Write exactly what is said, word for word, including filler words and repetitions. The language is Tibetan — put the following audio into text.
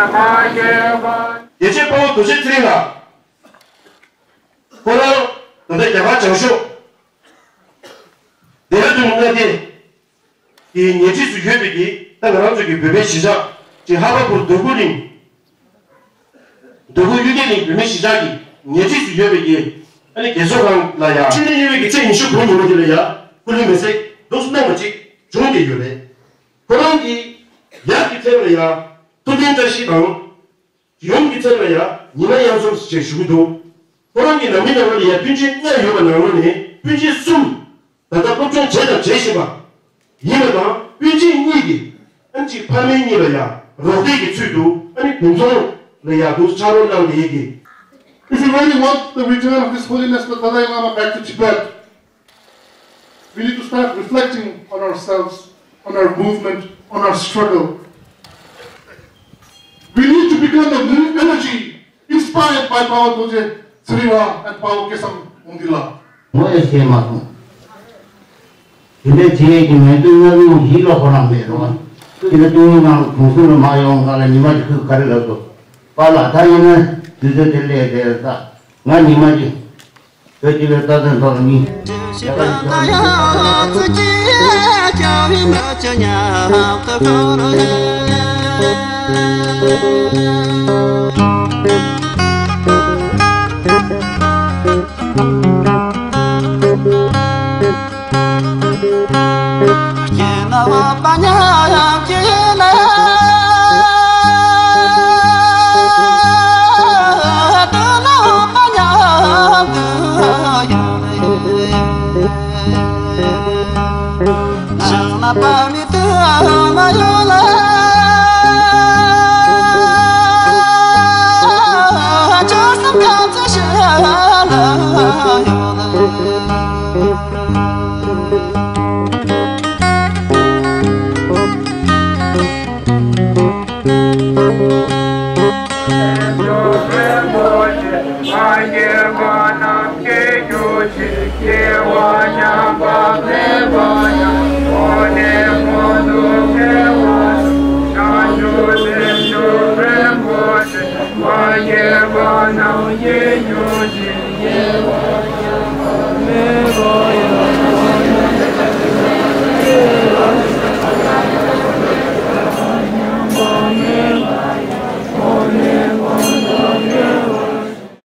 རྒྱལ་གཅེས་དཔའ་བོ་རྡོ་རྗེ་ཚེ་རིང་ལགས། ཁོ་རང་ད་ལྟ་རྒྱ་གར་བྱང་ཕྱོགས་ལྡེ་ར་ལྡུན་མངའ་སྡེ་གི་ཉེ་འཁྲིས་སུ་ཡོད་པའི་གི་ད་ང་རང་ཚོ་གི་བོད་པའི་གཞིས་ཆགས་ཀྱི་ཧ་བ་པུར་འདོད་རྒུ་གླིང་། འདོད་རྒུ་གཡུལ་རྒྱལ་གླིང་བོད་མི་གཞིས་ཆགས་ཀྱི་ཉེ་འཁྲིས་སུ་ཡོད་པའི་གི་ཨ་ནི་རྒས་གསོ་ཁང་ལ་ཡ། ཕྱི་ནས་ཡོང་བའི་གི་ཚེ་ཉི་ཤུ་དགུ་ཉིན་མོ་དེ་ལ་ཡ་སྐུ་ལུས་མེ་སྲེག་འདུག་སེ་གནང་བ་ཅིག་བྱུང་བསྡད་ཡོད་རེད། ཁོ་རང་གི་ཡབ་ཀྱི་མཚན་ལ་ཡ་ཐུབ་བསྟན་བཀྲ་ཤིས་དང་། ཡུམ་གྱི་མཚན་ལ་ཡང་ཉི་མ་གཡང་འཛོམས་ཞེས་ཞུ་གི་འདུག་ཁོ་རང་གི་ནང་མི་ནང་ལ་ཡང་སྤུན་མཆེད་ལྔ་ཡོད་པ་ནང་ལོགས་ནས་སྤུན་མཆེད་གསུམ་ད་ལྟ་སློབ་སྦྱོང་བྱས་དང་བྱེད་བཞིན་པ་ཡིན་པ་དང་། སྤུན་མཆེད་གཉིས་ཀྱིས་ཨ་ནི་ཕ་མེས་གཉིས་ལ་ཡང་རོགས་འདེགས་ཀྱི་ཚུལ་དུ་ཨ་ནི་དགུན་ཚོང་ལ་ཡང་འདུག་ཕྱག་རོགས་གནང་བསྡད་ཀྱི། If we really want the return of His Holiness the Dalai Lama back to Tibet, we need to start reflecting on ourselves, on our movement, on our struggle. We need to become a new energy inspired by Pawo Dorje Tsheriwa and Pawo Kesang Wangdi La. ངོ་ཡ་ཤེས་མ་སོང་། དེ་འདྲའི་བྱེད་ཡས་ཀྱི་མེད་དུས་ང་ལུང་ཡིད་ལ་ཁོ་རང་མེད་རོགས། དེ་ལ་ཏུང་ཡོང་ནང་གུང་སུ་ལ་མ་ཡོང་ང་ལ་ཉི་མ་གཅིག་ཁུག་ག་རེ་ལབ་དགོས། པཱ་ལགས་ད་ཡིན་ན་དུས་ཚོད་དེ་ལས་དེ་ལ་ད་ང་ཉི་མ་གཅིག་བོད་སྤྱི་པའི་རྩ་དོན་ཐོག་ལ་ངས་ཞལ་ཁ་ཞུ་ཆོག་ན།